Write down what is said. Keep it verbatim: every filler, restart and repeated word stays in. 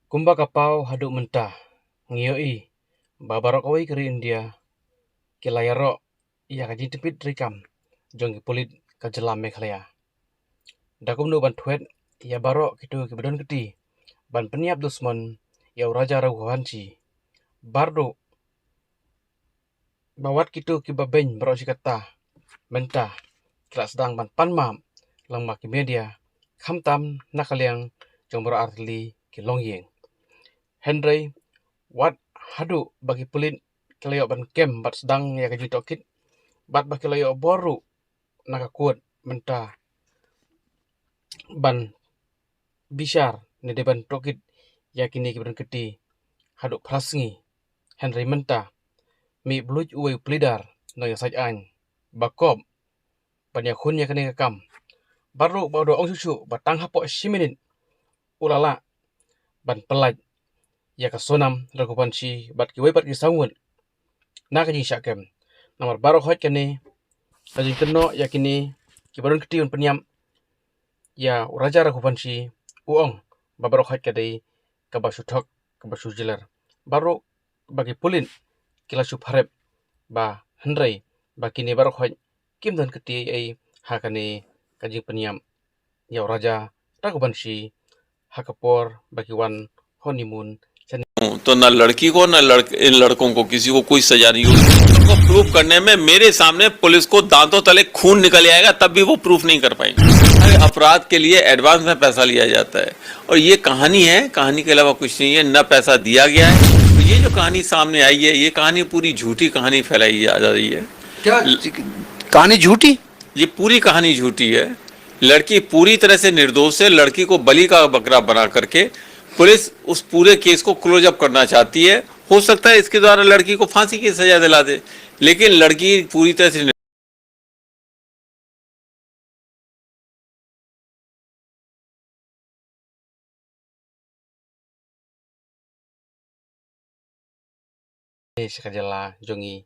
Kumba ka paw haduh mynta, ngi ïohi ba baroh kawei ka ri India ki la ïaroh ïa ka jingtipit treikam jong ki pulit ka jylla Meghalaya. Da kumno ban thwet ïa baroh kito kiba don kti ban pynïap dusmon ïa u Raja Raghuvanshi. Barduh ba wat kito kiba beiñ baroh shi katta mynta ki la sdang ban pan map lyngba ki media, khamtam na ka liang jong baroh artylli ki longïing. Hynrei wat haduh ba ki pulit ki la ïoh ban kem bad sdang ïa ka jingtohkit, bad ba ki la ïoh bor ruh na ka kot mynta ban bishar ne dei ban tohkit ïa kine kiba don kti haduh phra sngi. Hynrei mynta mih bluit uwei u pleader nongïasaid aiñ ba kop ban ïakhun ïa kane ka kam. Baroh ba u da ong shuh shuh ba tang hapoh shi minit u la lah ban pyllait ïa ka Sonam Raghuvanshi bad kiwei pat ki saw ngut na ka jingshah kem. Namar baroh hoi kane ka jingkynnoh ïa kine kiba don kti ban pynïap ïa u Raja Raghuvanshi, u ong ba baroh hoi ka dei kaba shu thok kaba shu jler. Baroh ba ki pulit ki la shu pharep ba hynrei ba kine baroh hoi kim don kti ei ei ha kane ka jingpynïap ïa u Raja Raghuvanshi ha ka por ba ki wan honeymoon shane. तो ना लड़की को, ना लड़क, इन लड़कों को, किसी को कोई सजा नहीं होगी। उनको प्रूफ करने में मेरे सामने पुलिस को दांतों तले खून निकल आएगा, तब भी वो प्रूफ नहीं कर पाएंगे। हर अपराध के लिए एडवांस में पैसा लिया जाता है और ये कहानी है, कहानी के अलावा कुछ नहीं है। न पैसा दिया गया है। तो ये जो कहानी सामने आई है, ये कहानी पूरी झूठी कहानी फैलाई जा रही है। क्या कहानी झूठी? ये पूरी कहानी झूठी है। लड़की पूरी तरह से निर्दोष है। लड़की को बलि का बकरा बना करके पुलिस उस पूरे केस को क्लोज अप करना चाहती है। हो सकता है इसके द्वारा लड़की को फांसी की सजा दिला दे, लेकिन लड़की पूरी तरह से Sha ka jylla jong ngi